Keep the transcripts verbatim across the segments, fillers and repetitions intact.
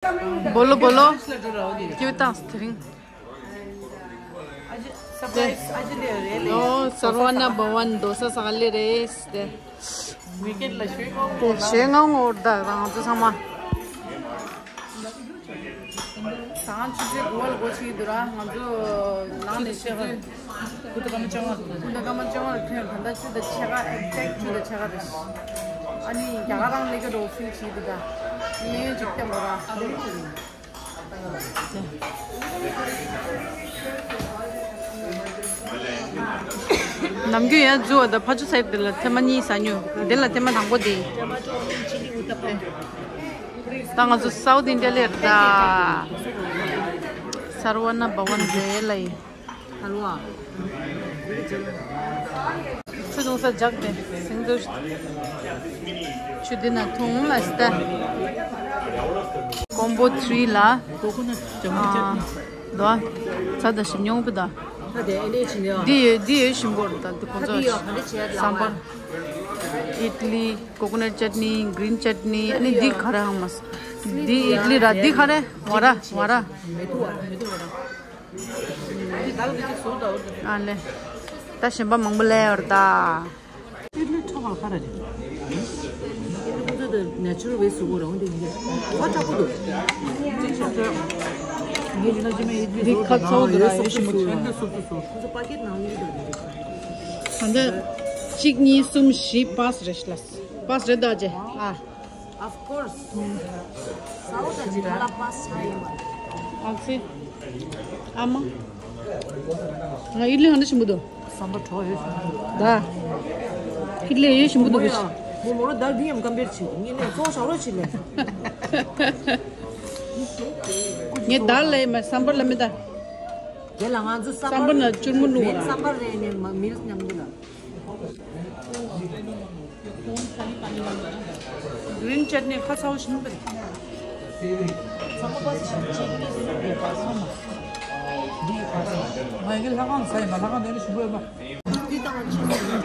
बोलो बोलो। क्यों था स्त्रिंग? आज सरप्राइज आज ले रहे ले। ओ, सरवाना भवन दोसा साले रे। वीकेंड ला श्री को ཞེ་ང་ངོ་ད་རང་ཚོ་ཚང་མ། སང་ཆུ་ཚོད་དགུ་པ་ལ་སྒོ་ཕྱེ་གི་འདུག་ར། ང་ཚོ་ནང་ནས་ཆུ་ཚོད་སྐུ་ཚེ་སྐར་མ་བཅོ་ལྔ་ལ་ཐོན། ད་ལྟ་ཆུ་ཚོད་ཕྱེད་ཀ་ཨེག་ཛེག་ཆུ་ཚོད་ཕྱེད་ཀ་རེད། ཨ་ནི་རྒྱ་གར་རང་ལས་ཀ་འགྲོ་ཕིལ་བྱེད་འདུག་ད་ངས་འཇིག་རྟེན་པོ་ར། ནམ་རྒྱུན་ཡར་འཛུལ་བ་དང་ཕ་ཆུ་སའིཌ་དེ་ལ་ཐེངས་མ་གཉིས་ཟ་མྱོང་། འདི་ལ་ཐེངས་མ་དང་པོ་དེ་ཡིན། ད་ང་ཚོ་སའུཐ་ཨིན་ཌི་ཡ་སླེབས་ད། སར་ཝ་ན་བྷ་ཝན་རེད་ལ་ཡིན། ཆུ་འཐུང་ས་རྒྱག་སྟེ་སིང་ཚོ་ཆུ་འདི་ན་འཐུང་ལ་སྟ། ཀོམ་བོ་ཐི་རི་ལ། ཨ། དོ། ཚ་ད་ཞིམ་ཉུང་པོ་ད། འདི་ཡོད་འདི་ཡོད་ཞིམ་པོ་རེད་ད། འདི་ཁོ་ཚོ་སམ་བར། ཨིཌ་ལི། ཀོ་ཀོ་ནཊ་ཅཊ་ནི། གྷི་རིན་ཅཊ་ནི། ཨ་ནི་འདི་ག་རེ་ཧང་མ་སི། འདི་ཨིཌ་ལི་ར། འདི་ག་རེ། བ་ར་བ་ར། ཨ་ལེ། ད་གཞན་པ་མང་པོ་ལས་ཡོད་རེད་ད། ཨིཌ་ལི་ཁྲ་བ་ཁ་ར་རེད། ཁོ་ཚོ་དེ་ནེ་ཅུ་རལ་ཝེ་སི་དགོས་རང་དེ་ཡིན། བ་དྲག་པོ་འདུག་ཅིག་ཤོག་ཅོག་ངས་ཡིན་ན་ཅི་མེད་ཨིཌ་ལི་འདི་ཁ་ཚོགས་འདི་ར་ཡོད་ཤིང་མོ་ཆེ། ཨིཌ་ལི་སུབ་སུབ་སུབ། ཁོ་ཚོ་པ་ཀེཊ་ནང་ལ་ཡོད་རེད། ད་ལྟ་གཅིག་གཉིས་གསུམ་བཞི་པཱ་སི་རེད་ཤག་ལ། པཱ་སི་རེད་ད་ཅེ། ཨ། Of course. ས་འོག་ད་ཅི་ཁ་ལ་པཱ་སི་ཡིན་མ། ཨ་ཙི། ཨ་མ། ང་ཨིཌ་ལི་ཧང་ད་ཞིམ་པོ་འདུག་སམ་བར་གྲོགས་ཡོད་ཤིང་མོ་འདུག་ད། ཨིཌ་ལི་ཡོད་ཞིམ་པོ་འདུག་མོ་ཡ། མོ་མོ་རོ་ད་འདི་ཡམ་ཀམ་པེར་བྱེད་ངེད་ནས་གཙོ་བོ་ཞག་རོ་ཆི་ལེ། ངས་ད་ལ་ཡིན་མ་སམ་བར་ལ་མི་ད། དེ་ལ་ང་ཚོ་སམ་བར་ན་ཅུར་མོ་བླུགས་ར། སམ་བར་རེ་ནས་མ་མིལ་མཉམ་དུ་ལ། གྷི་རིན་ཅཊ་ནི་ཁ་ཚ་བོ་ཞིམ་པོ་རེད། ང་ཡི་ལྷ་ཁང་ཟ་ཡི་མ་ལྷ་ཁང་དེ་ནི་ཞིམ་པོ་ཡོད་མ།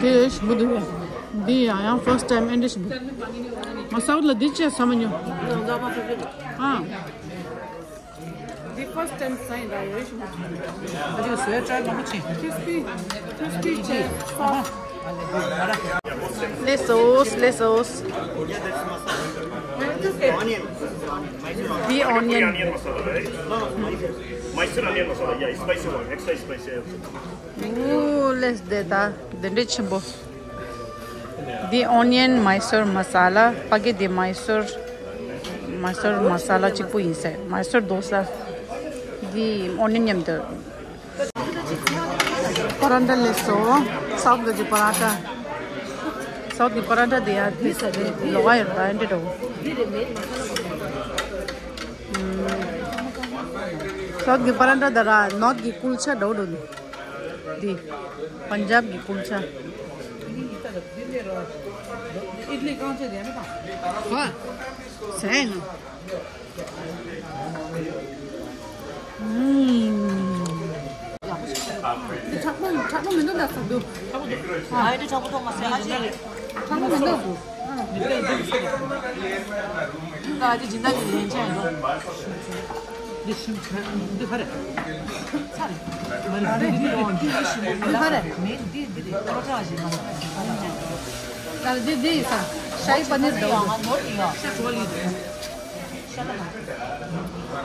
དེ་ཞིམ་པོ་འདུག་འདི་ཡང་ཡང་ཕར་སི་ཊི་ཊེམ་ཨེ་འདྲ་ཞིམ་པོ། ང་སའུཐ་ལ་འདི་ཅི་ཟ་མ་མྱོང་། ཨ། འདི་ཕར་སི་ཊི་ཊེམ་ཟ་ཡིན་ད། ཡོད་ཤིང་མ་ཆུང་། ཨ་ཅིག་བཟོས་ཊ་རའི་མང་པོ་བྱེད། ཁྲིས་པི། ཁྲིས་པི་ཅེ་སོ་སི། ལེ་སོ་སི། ལེ་སོ་སི། The onion. Mysore onion masala, right? Mysore onion masala, yeah, it's spicy one, extra spicy. ཨོ་ལེས་དེ་ད་དེ་འདྲའི་ཆེན་པོ། འདི་ཨོ་ནི་ཡན་མཱི་སོར་མ་ས་ལ། ཕ་གི་འདི་མཱི་སོར། མཱི་སོར་མ་ས་ལ་གཅིག་པུ་ཡིན་ཟེར། མཱི་སོར་དོ་ས། འདི་ཨོ་ནི་ཡན་མཉམ་དུ། པ་རན་ཏྲ་ལེ་སོ། སའུཐ་གི་པ་རན་ཏྲ། སའུཐ་གི་པ་རན་ཏྲ་དེ་ཡ་དེ་ལོག་ཡོད་པ་འདྲ་འདྲ་བོ། སའུཐ་གི་པ་རན་ཏྲ་ད་ར་ནོརཐ་གི་ཀུལ་ཆ་འདྲ་བོ་འདྲ་འདུག་འདི་པན་ཇབ་གི་ཀུལ་ཆ། ཨིཌ་ལི་གང་ཆེ་རེད་མི་དང་། ཧ། ཟས་ང་། ཨུམ། འདི་དྲག་པོ་དྲག་པོ་མི་འདུག་ད་ཟ་འདུག་ཨ་འདི་དྲག་པོ་ཐོག་མ་ཟས་ཨ་ཅེ། དྲག་པོ་མི་འདུག་ད་ཨ་ཅེ་སྦྱིན་བདག་གི་ལན་ཆ་ཡིན་འདུག་འདི་ཤིང་འདི་ག་རེ། ཚ་རེད། མ་རེད་འདི་འདི་འདི་ཡིན་ཤིང་མོ་འདི་ག་རེ། མེད་འདི་འདི་རེད། ཀོ་ལོ་ཀྲ་ཞིག་མ་རེད། ད་འདི་འདི་ཡིན་ས། ཤ་ཡི་པ་ནིར་འདི་ཡང་ང་ནོར་འདི་ཡང་ཤ་ཀྲོ་ལི་འདི། ཤ་ལ་མ་རེད།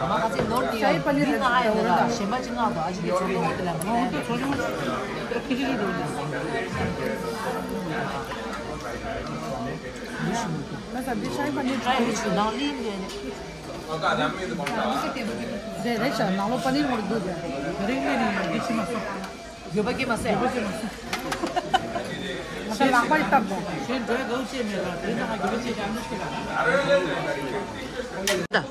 མ་ག་ཚད་ནོར་འདི་ཡང་ཤ་ཡི་པ་ནིར་འདི་ང་ཨ་ཡ་འདི་ལ་གཞན་པ་ཅི་ང་དང་ཨ་ཅི་གི་ཚོ་ལོ་འདི་ལ་མ་འོང་དུ་ཚོ་ལོ་ཁི་ཁི་ཁི་འདུག་འདི། ང་ས་འདི་ཤ་ཡི་པ་ནིར་ཀྲ་ཡི་ཆུ་ནང་ལིན་འདི། དེ་རེད་ཤག་ནང་ལོགས་པ་ནིར་མོར་འདུག་དེ། རིང་ནས་ནི་འདི་ཕྱི་མ་སོང་། འགྱོད་པ་སྐྱེ་མ་སྲིད། འགྱོད་པ་སྐྱེ་མ་སྲིད། ང་ལག་པ་ཡི་སྟབས་དང་། གཞན་འགྲོའི་དགའ་བོ་བྱས་མེད་ལ་དེ་ན་ང་འགྱོད་པ་སྐྱེ་ཀྱང་མི་ཤེས་ལ། ད།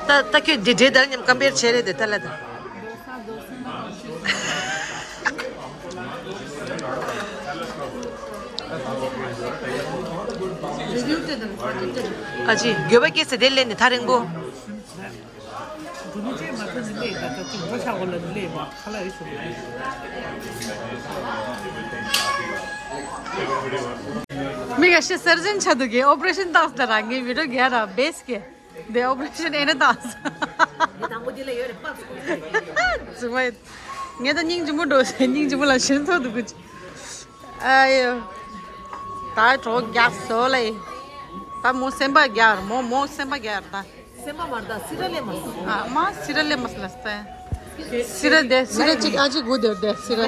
ད་ད་ཁྱོད་འདི་འདྲའི་དར་མཉམ་ཀམ་པེར་བྱས་རེད་དེ་ད་ལ་ད། ཨ་ཅེ་འགྱོད་པ་སྐྱེས་ཟེར་དེ་ལས་ནི་ཐག་རིང་པོ། མི་ག་ཤི་སར་ཇན་ཆ་དུ་གི་ཨོ་པ་རེ་ཤན་ཏག་ས་ད་ར་ངའི་བི་ཌིའོ་ག་ར་བེས་ཀེ། དེ་ཨོ་པ་རེ་ཤན་ཨེ་ན་ཏག་ས། དེ་དང་པོ་དེ་ལ་ཡོད་རེད་པ། ཙི་མ་ཡིན། ངས་ད་སྙིང་རྗེ་མོ་འགྲོ་ཟེར། སྙིང་རྗེ་མོ་ལ་ཞེན་ཐོག་ཏུ་གུ་ཅི། ཨ་ཡོ། ད་གྲོགས་རྒྱག་སོ་ལེ། ད་མོ་སེམས་པ་རྒྱག་མོ་མོ་སེམས་པ་རྒྱག་ད། སེམས་པ་མར་ད་སི་ར་ལེ་མ་སི། ཨ་མ་སི་ར་ལེ་མ་སི་ལ་སྟེ། སི་ར་དེ་སི་ར་ཅིག་ཨ་ཅིག་གུ་དེར་དེ་སི་ར།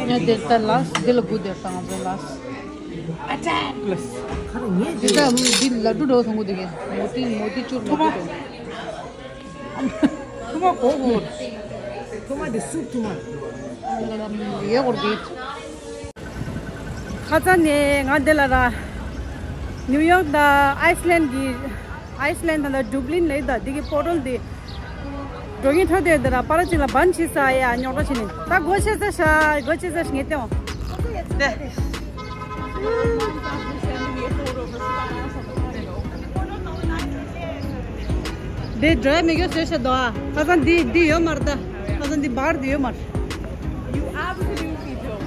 ངས་དེ་ལྟར་ལགས། དེ་ལ་སྒུག་བསྡད་དང་ང་ཚོ་ལགས། ཨ་ཅག་ལགས། དེ་ལྟར་འདི་ལ་ཌུ་འགྲོ་ཐོང་གུ་དེ་གས་མོ་ཏི་མོ་ཏི་ཅུར་ལ་ཌུ་འགྲོ། ཐུ་མ་གོ་གོ། ཐུ་མ་དེ་སུབ་ཐུ་མ། ཡེ་གོར་གི། ཁ་ཚ་ནས་ང་འདི་ལ་ར། ནིའུ་ཡོག་དང་ཨའི་སི་ལན་གྱི། ཨའི་སི་ལན་དང་ཌུབ་ལིན་ལས་དང་འདི་གི་པོར་ཊལ་འདི། འགྲོ་ཉིན་འཕྲོད་དེ་འདི་ར་པ་ར་ཅིག་ལ་བན་ཆི་ས་ཡ་རྙོག་དྲ་བྱེད་ནི། ད་སྒོ་ཕྱེ་ས་ཤ་སྒོ་ཕྱེ་ས་ཤ་ངེས་ཏེ་འོང་། དེ། དེ་འགྲོ་ཡ་མི་གོ་ཟེར་ཤ་དོ་ཨ། ཁ་སང་འདི་འདི་ཡོད་མ་རེད་ད། ཁ་སང་འདི་བར་འདི་ཡོད་མ་རེད། You absolutely don't.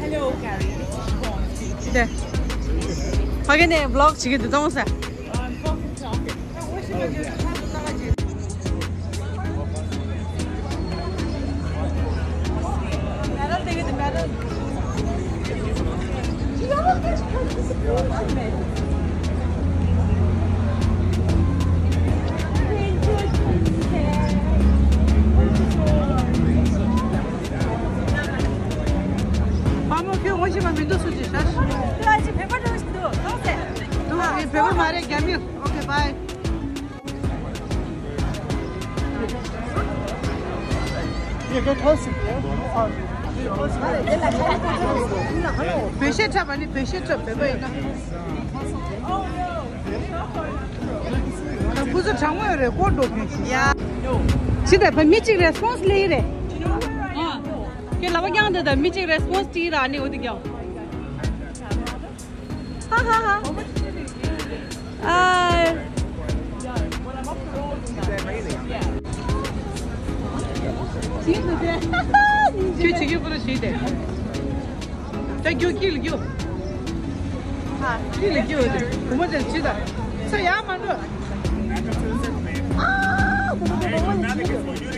Hello, Gary. དེ། ཕ་གི་ནས་བི་ལོག་བྱེད་ཀྱི་འདུག་ད་འོང་ས། ཨ་མ་ཁྱོད་ངོ་ཤེས་པ་མི་འདུག་སུ་ཅིག་ཤ། ཁྱོད་ཨ་ཅེ་བོད་པ་འདྲ་བོ་ཞིག་འདུག་ལོག་སེ། འདུག་ཨེ་བོད་པ་མ་རེད་རྒྱ་མི། ཨོ་ཁེ་བྷའི། བོད་གཞས་འཁྲབ་པ་ནི་བོད་གཞས་འཁྲབ་བོད་པ་ཡིན་ན། ཁུ་ཚུར་གྲང་མོ་ཡོད་རེད་སྐོར་འགྲོ་མཁན་ཞིག་ཡ། ཅི་ལྟར་བ་མི་གཅིག་རེ་སོང་སླེབས་རེད། ཁྱེད་ལབ་པ་རྐྱང་དེ་དང་མི་གཅིག་རེ་སོང་སྟེ་ར་ནི་འོ་དེ་རྐྱང་། ཧ་ཧ་ཧ། ཨ། ཁྱོད་ཅིག་གི་པུ་རུ་ཞིག་དེ། ད་རྒྱུག་ཁྱི་ལ་རྒྱུག་ཁྱི་ལ་རྒྱུག་བུ་མོ་དེ་ཅི་ད། ཚེ་ཡར་མ་འགྲོ། ཨ། བུ་མོ་དེ་བུ་མོ་ནི་ཅི། ད་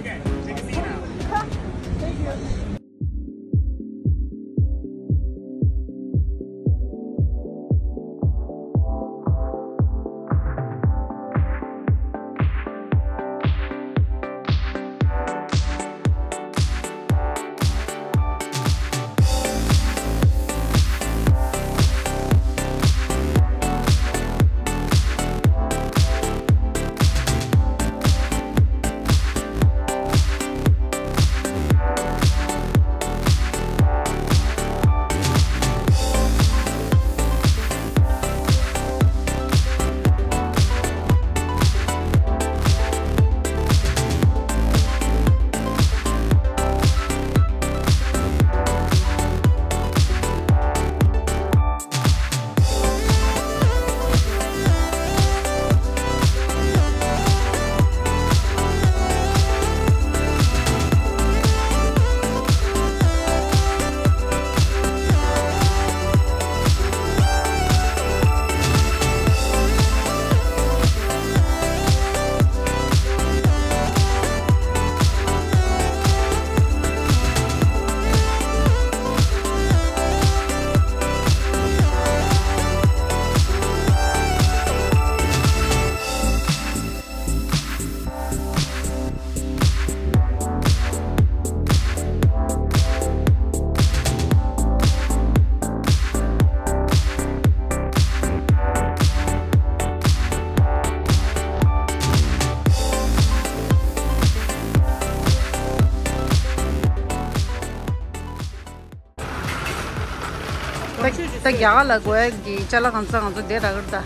ད་རྒྱ་གར་ལ་དགོས་ཡག་གི་ཅ་ལག་གང་ཚང་ང་ཚོ་བསྡད་ད་གར་ད།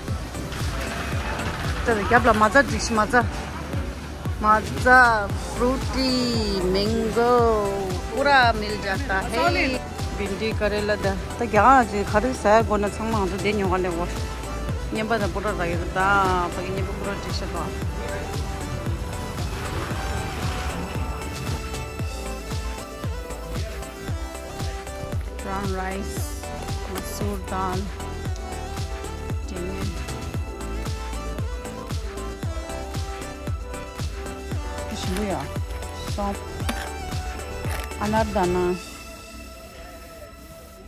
ད་རྒྱབ་ལ་མ་རྩ་སྒྲིག་ཤི་མ་རྩ། མ་རྩ། ཕུ་རུ་ཊི། མེང་གོ། པུ་ར་མིལ་ཇ་ཏ་ཧེ། བྷིན་ཌི་ཀ་རེ་ལ་ད། ད་རྒྱ་གར་གྱི་ག་རེ་ཟ་ཡག་དགོས་ན་ཚང་མ་ང་ཚོ་བསྡད་ཉོ་ག་ལེ་བོ། བརྙན་པ་དང་པོ་ཏོ་རག་ཡོད་ད། ཕ་གི་བརྙན་པ་པོ་ཏོ་བྲིས་ཤག་ག Brown rice, masoor dal, onion. ཞིམ་པོ་ཡ། སོམ། ཨ་ནར་དཱ་ན།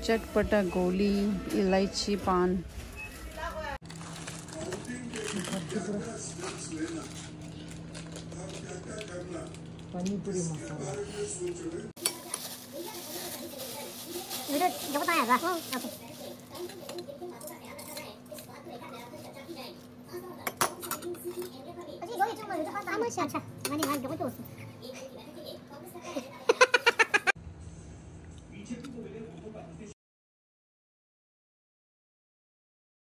ཆཊ་པ་ཊ་གོ་ལི། ཨི་ལའི་ཆི་པན། पानी पूरी मसाला। वीडियो जब बताया था। ओके। अच्छा, मैंने आज जब तो